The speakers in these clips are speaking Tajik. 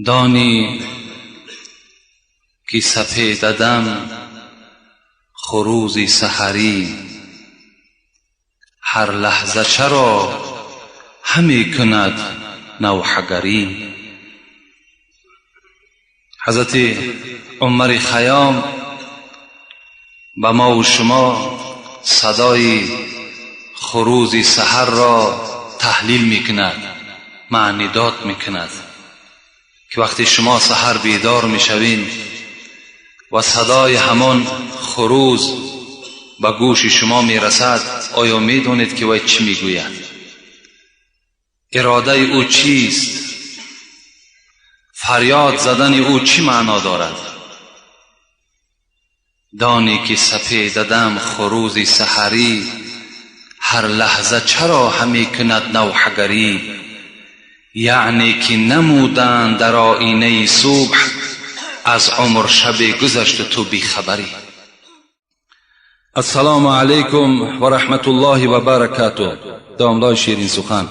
دانی که سپیددم خروز سحری، هر لحظه چرا همی کند نوحه گری. حضرت عمر خیام به ما و شما صدای خروز سحر را تحلیل میکند، معنی داد میکند که وقتی شما سحر بیدار میشوین و صدای همان خروز به گوش شما میرسد، آیا میدانید که وی چی میگوید؟ اراده او چیست؟ فریاد زدن او چی معنا دارد؟ دانی که سپیددم خروز سحری، هر لحظه چرا همی کند نوحه گری. یعنی که نمودند در آینه صبح، از عمر شب گذشت و تو بیخبری. السلام علیکم و رحمت الله و برکاته. داملای شیرین سخن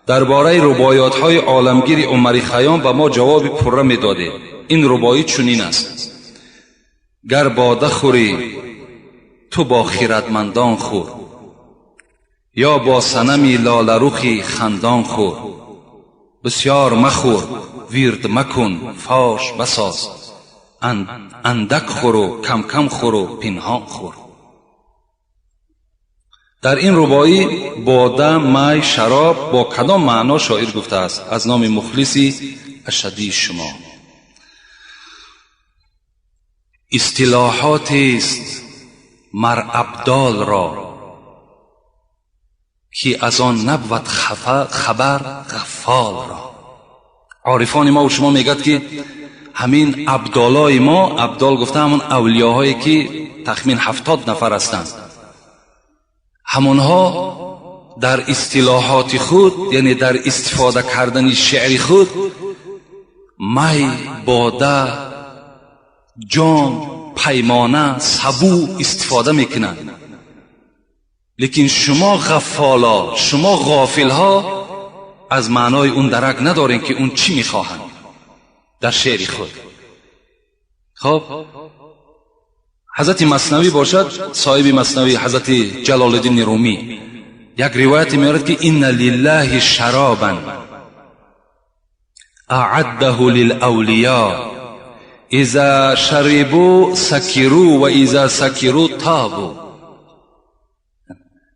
درباره رباعیات های عالمگیر عمر خیام به ما جواب پره میدادید. این رباعی چنین است: گر باده خوری تو با خیرتمندان خور، یا با صنمی لاله رخی خندان خور. بسیار مخور، ویرد مکن، فاش مساز، اندک خور و کم کم خور و پنهان خور. در این رباعی باده، می، شراب با کدام معنا شاعر گفته است؟ از نام مخلصی اشدی شما. اصطلاحات است مر ابدال را، که از آن نبود خبر غفال را. عارفان ما و شما میگد که همین ابدالای ما، ابدال گفته همون اولیاهایی که تخمین 70 نفر هستند، همونها در اصطلاحات خود، یعنی در استفاده کردن شعر خود، می، باده، جام، پیمانه، سبو استفاده میکنند. لیکن شما غفالا، شما غافلها از معنای اون درک ندارین که اون چی میخواهند در شعر خود. خب حضرت مثنوی باشد، صاحب مثنوی حضرت جلال الدین رومی یک روایت میارد که ان لله شرابا اعده للاولیاء اذا شربوا سکروا و اذا سکروا تابوا.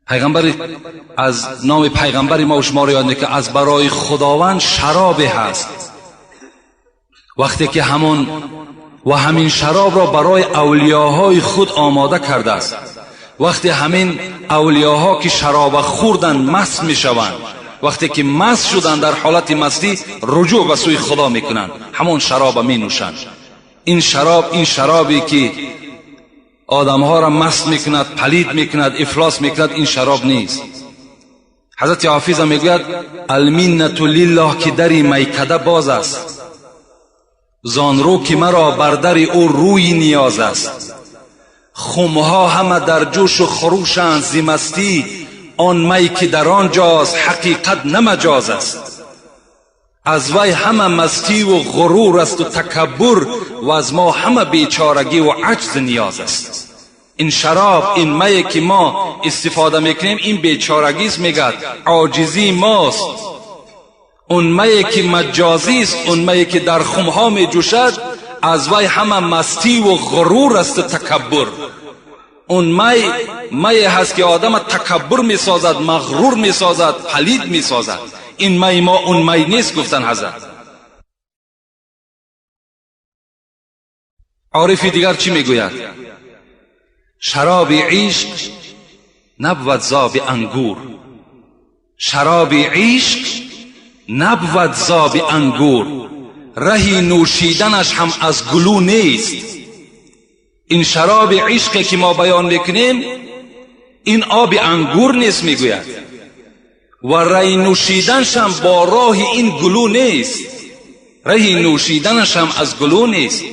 پیغمبر از نام پیغمبر ما و شما رو یاد که از برای خداوند شراب هست، وقتی که همون و همین شراب را برای اولیاهای خود آماده کرده است، وقتی همین اولیاها که شراب خوردن مست میشوند، وقتی که مست شدن در حالت مستی رجوع به سوی خدا میکنند، همون شراب می نوشند. این شراب، این شرابی که آدمها را مست میکند، پلید میکند، افلاس میکند، این شراب نیست. حضرت حافظ میگوید المنة لله که دری میکده باز است، زان رو که مرا بر در او روی نیاز است. خمها همه در جوش و خروشند ز مستی، آن می که در آنجاست حقیقت نه مجاز است. از وی همه مستی و غرور است و تکبر، و از ما همه بیچارگی و عجز نیاز است. این شراب، این می که ما استفاده میکنیم، این بیچارگی است، میگد عاجزی ماست. اون می که مجازی است، اون می که در خمها می جوشد، از وی همه مستی و غرور است و تکبر. اون می می هست که آدم تکبر می سازد، مغرور می سازد، پلید می سازد. این می ما اون می نیست، گفتن حضرت. عارفی دیگر چی میگوید؟ شراب عشق نبود زاب انگور، شراب عشق نبود زاب انگور، رهی نوشیدنش هم از گلو نیست. این شراب عشقی که ما بیان میکنیم این آب انگور نیست، میگوید، و رهی نوشیدنش هم با راه این گلو نیست، رهی نوشیدنش هم از گلو نیست.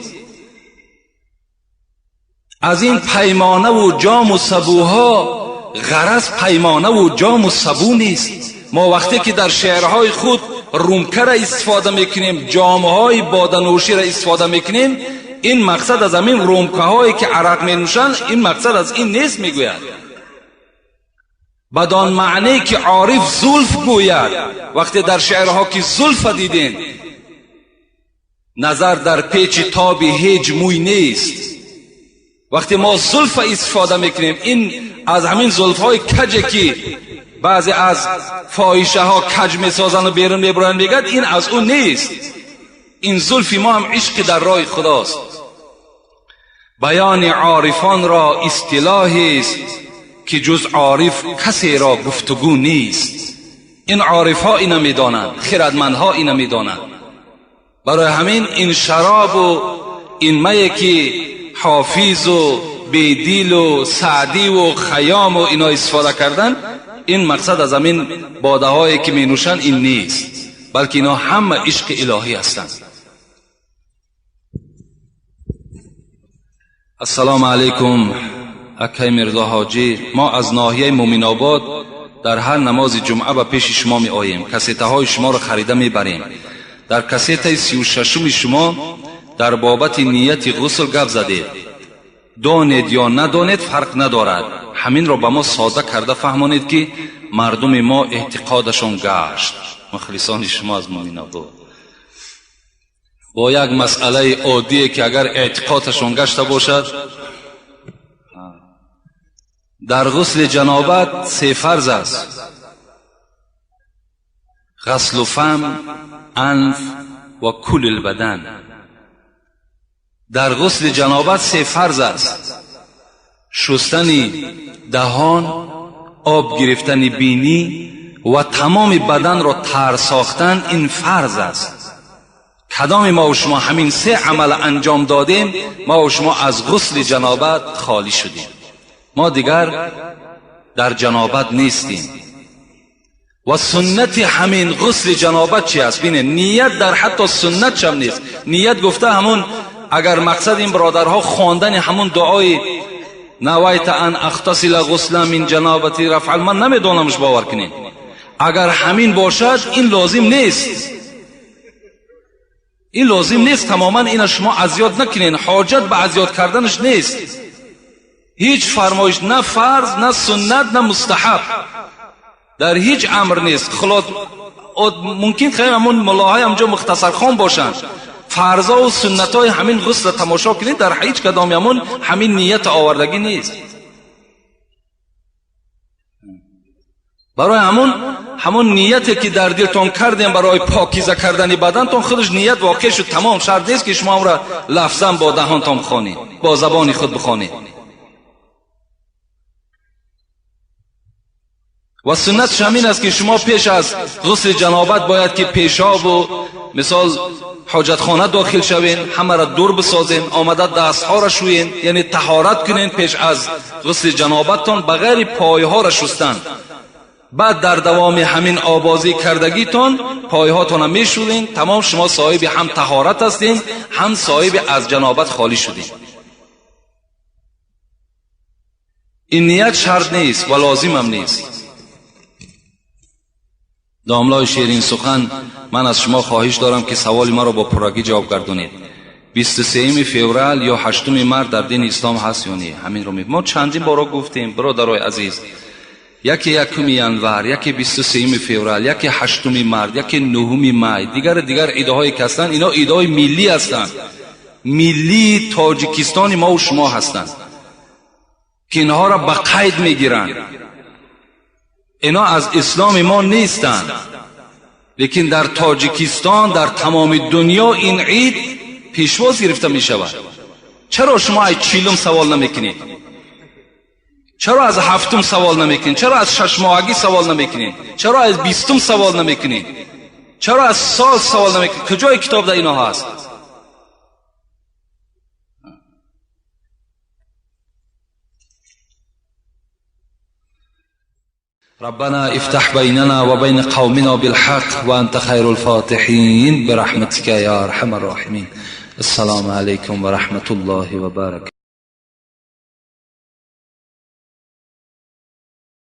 از این پیمانه و جام و سبوها غرض پیمانه و جام و سبو نیست. ما وقتی که در شعرهای خود румка ра истифода мекунем, ҷомҳои боданӯшӣ ра истифода мекунем, ин мақсад аз ҳамин румкаҳое ки арақ менӯшанд, ин мақсад аз ин нест, мегӯяд. Бадон маъне ки ориф зулф гӯяд, вақте дар шеърҳо ки зулфа дидем, назар дар печи тоби ҳеҷ мӯй нест. Вақте мо зулфа истифода мекунем, ин аз ҳамин зулфҳои каҷе ки баъзе аз фоҳишаҳо каҷ месозанд ва берун мебуранд, мегӯяд, ин аз ӯ нест. Ин зулфи мо ҳам ишқи дар роҳи худост. Баёни орифонро истилоҳест ки ҷуз ориф касеро гуфтугӯ нест. Ин орифҳо ина медонанд, хирадмандҳо ина медонанд. Барои ҳамин ин шаробу ин мае ки ҳофизу бедилу саъдиву хайёму ино истифода кардан, ин мақсад аз ҳамин бодаҳое ки менӯшанд ин нест, балки ино ҳама ишқи илоҳӣ ҳастанд. Ассалому алайкум, акай Мирзо Ҳоҷӣ. Мо аз ноҳияи Муминобод дар ҳар намози ҷумъа ба пеши шумо меоем, кассетаҳои шуморо харида мебарем. Дар кассетаи 36-уми шумо дар бобати нияти ғусл гап задед. Донед ё надонед фарқ надорад, ҳаминро ба мо сода карда фаҳмонед, ки мардуми мо эътиқодашон гашт. Мухлисони шумо аз Муминобод. Бо як масъалаи оддие ки агар эътиқодашон гашта бошад, дар ғусли ҷанобат се фарз аст: ғаслу фам, анф ва кули лбадан. Дар ғусли ҷанобат се фарз аст: шустани даҳон, об гирифтани бинӣ ва тамоми баданро тар сохтан, ин фарз аст. Кадоми мо шумо ҳамин се амал анҷом додем, мо шумо аз ғусли ҷанобат холӣ шудем. Мо дигар дар ҷанобат нестем. Ва суннати ҳамин ғусли ҷанобат чи аст? Бинед, ният дар ҳатто суннат шам нест. Ният гуфта ҳамун, агар мақсад ин бародарҳо хондани ҳамун дуои навайта ан ахтасила ғусла мин ҷанобати рафъал, ман намедонамш, бовар кунед. Агар ҳамин бошад, ин лозим нест, ин лозим нест тамоман. Ина шумо азёд накунед, ҳоҷат ба азёд карданаш нест. Ҳеҷ фармоиш, на фарз, на суннат, на мустаҳаб, дар ҳеҷ амр нест. Хулос, мумкин хеле ҳамун муллоҳои ҳамҷо мухтасархон бошанд, фарзову суннатҳои ҳамин ғусла тамошо кунед, дар ҳеҷ кадоми ҳамун ҳамин ният овардагӣ нест. Барои ҳамун нияте ки дар дилтон кардем барои покиза кардани бадантон, худаш ният воқеъ шуд, тамом. Шарт нест ки шумо ҳамра лафзан бо даҳонтон бихонед, бо забони худ бихонед. Ва суннатш ҳамин аст ки шумо пеш аз ғусли ҷанобат бояд ки пешобу мисол ҳоҷатхона дохил шавен, ҳамаро дур бисозен, омада дастҳоро шӯен, яъне таҳорат кунен пеш аз ғусли ҷанобаттон, ба ғайри пойҳоро шустан. Баъд дар давоми ҳамин обозӣ кардагитон пойҳотонро мешӯрен, тамом, шумо соҳиби ҳам таҳорат ҳастен, ҳам соҳиби аз ҷанобат холӣ шудем. Ин ният шарт нест ва лозимам нест. Домлои ширин сухан, ман аз шумо хоҳиш дорам ки саволи маро бо пуррагӣ ҷавоб гардонед. 23 феврал ё 8 март дар дини ислом ҳаст ё не? Ҳаминро мо чандин боро гуфтем, бародарои азиз. Яке 1 январ, яке 23 феврал, яке 8 март, яке 9 май, дигар дигар идҳое ки ҳастанд, ино идҳои миллӣ ҳастанд, миллии Тоҷикистони мо шумо ҳастанд, ки инҳоро ба қайд мегиранд. Ино аз исломи мо нестанд, лекин дар Тоҷикистон, дар тамоми дунё ин ид пешвоз гирифта мешавад. Чаро шумо аз 40 савол намекунед? Чаро аз 7 савол намекунед? Чаро аз 6 моҳагӣ савол намекунед? Чаро аз 20 савол намекунед? Чаро аз сол савол намекунед? Куҷои китоб дар ино ҳаст? ربنا افتح بيننا وبين قومنا بالحق وأنت خير الفاتحين برحمتك يا أرحم الراحمين. السلام عليكم ورحمة الله وبركاته.